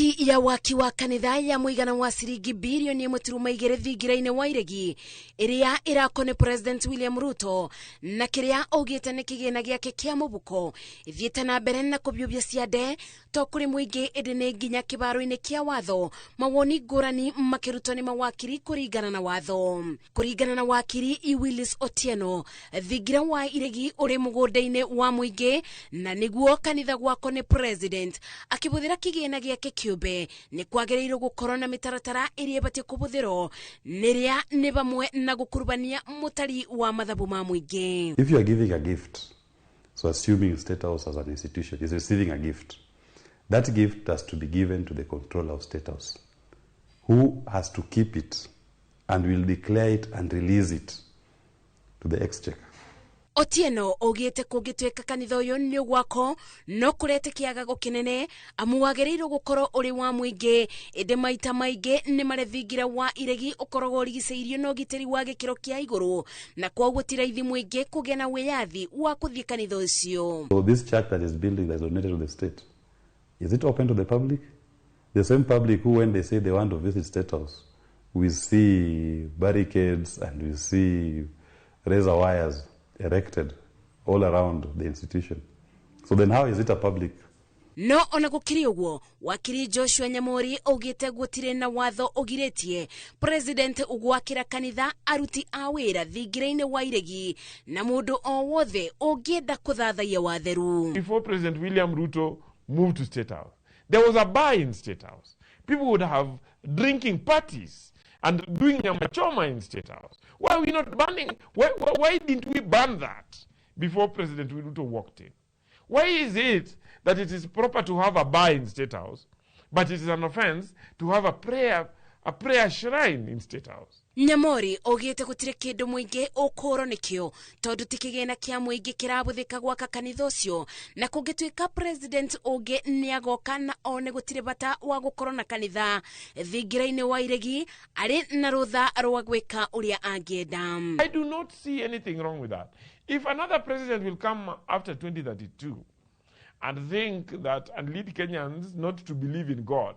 Riboti ya waki wa kanitha ya mũigana wa ciringi birioni 1.2 thingira-inĩ wa Iregi ĩrĩa ĩrakwo nĩ President William Ruto na kĩrĩa augĩte nĩ kĩgĩna gĩake kĩa mũbuko ithiĩte na mbere na kũbiũbia ciande to kũrĩ mũingĩ ĩndĩ nĩ nginya kĩbaro-inĩ kĩa watho, mawoni ngũrani makĩrutwo nĩ mawakiri kũringana na watho. Kũringana na wakiri Willis Otieno, thingira wa Iregi ũrĩ mũgũnda-inĩ wa mũingĩ na nĩguo kanitha gwakwo nĩ President akĩbũthĩra kĩgĩna gĩake kĩũmbe nĩ kwagĩrĩirwo gũkorwo na mĩtaratara ĩrĩa ĩbatiĩ kũbũthĩrwo nĩrĩa nĩ bamwe na gũkurubania mũtari wa mathabu ma mũingĩ. If you are giving a gift, so assuming State House as an institution is receiving a gift, that gift has to be given to the controller of State House, who has to keep it and will declare it and release it to the exchequer. Otieno augĩte kũngĩtuĩka kanitha ũyũ nĩ ũgwako no kũrete kĩagago kĩnene amu wagĩrĩirwo gũkorwo ũrĩ wa mũingĩ, ĩndĩ maita maingĩ nĩ marĩ thingira wa Iregi ũkoragwo ũrigicĩirio na ũgitĩri wa gĩkĩro kĩa igũrũ na kwoguo ti raithi mũingĩ kũgĩa na wĩyathi wa kũthiĩ kanitha ũcio. So this church that is building, that is donated to the state, is it open to the public? The same public who, when they say they want to visit State House, we see barricades and we see razor wires erected all around the institution. So then how is it a public? No ona gũkĩrĩ ũguo, wakiri Joshua Nyamori augĩte gũtirĩ na watho ũgirĩtie President gwakĩra kanitha aruti a wĩra thingira-inĩ wa Iregi na mũndũ o wothe ũngĩenda kũthathaiya watheru. Before President William Ruto moved to State House, there was a bar in State House. People would have drinking parties and doing nyama choma in State House. Why are we not banning? Why didn't we ban that before President Ruto walked in? Why is it that it is proper to have a bar in State House, but it is an offense to have a prayer shrine in State House? Nyamori augĩte gũtirĩ kĩndũ mũingĩ ũkũrwo nĩkĩo tondũ ti kĩgĩna kĩa mũingĩ kĩrabũthĩka gwaka kanitha ũcio, na kũngĩtuĩka President ũngĩ nĩagoka na one gũtirĩ bata wa gũkorwo na kanitha thingira-inĩ wa Iregi arĩ na rũtha rwa gwĩka ũrĩa angĩenda. I do not see anything wrong with that. If another president will come after 2032 and think that and lead Kenyans not to believe in God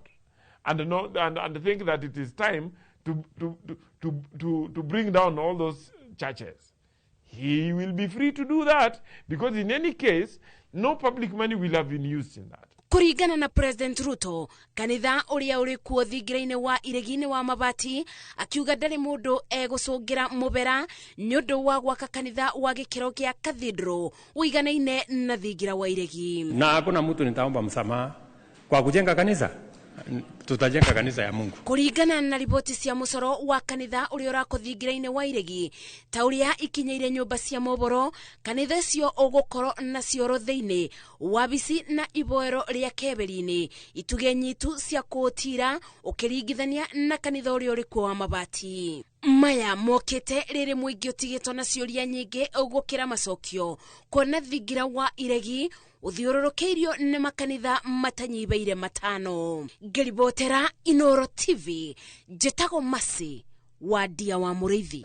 and, not, and think that it is time to bring down all those churches, he will be free to do that, because in any case, no public money will have been used in that. Kũringana na President Ruto, kanitha ũrĩa ũrĩ kuo thingira-inĩ wa Iregi-inĩ wa mabati, akiuga ndarĩ mũndũ egũcũngĩra mũbera nĩ ũndũ wa gwaka kanitha wa gĩkĩro kĩa cathedral ũiganaine na thingira wa Iregi. Na hakuna mtu nitaomba msamaha kwa kujenga kanisa. Tutajenga kanisa ya Mungu. Kũringana na riboti cia mũcoro wa kanitha ũrĩa ũrakwo thingira-inĩ wa Iregi, ta ũrĩa ikinyĩire nyũmba cia mohoro, kanitha ũcio ũgũkorwo na cioro thĩinĩ, wabici na iboero rĩa keberi-inĩ, itugĩ nyitu cia kũũtira ũkĩringithania na kanitha ũrĩa ũrĩ kuo wa mabati. Maya mokĩte rĩrĩ mũingĩ ũtigĩtwo na ciũria nyingĩ gũkĩra macokio, kuona thingira wa Iregi ũthiũrũrũkĩirio nĩ makanitha matanyibaire 5. Ngĩribotera Inooro TV, njĩtagwo Mercy wa Ndia wa Mũrĩithi.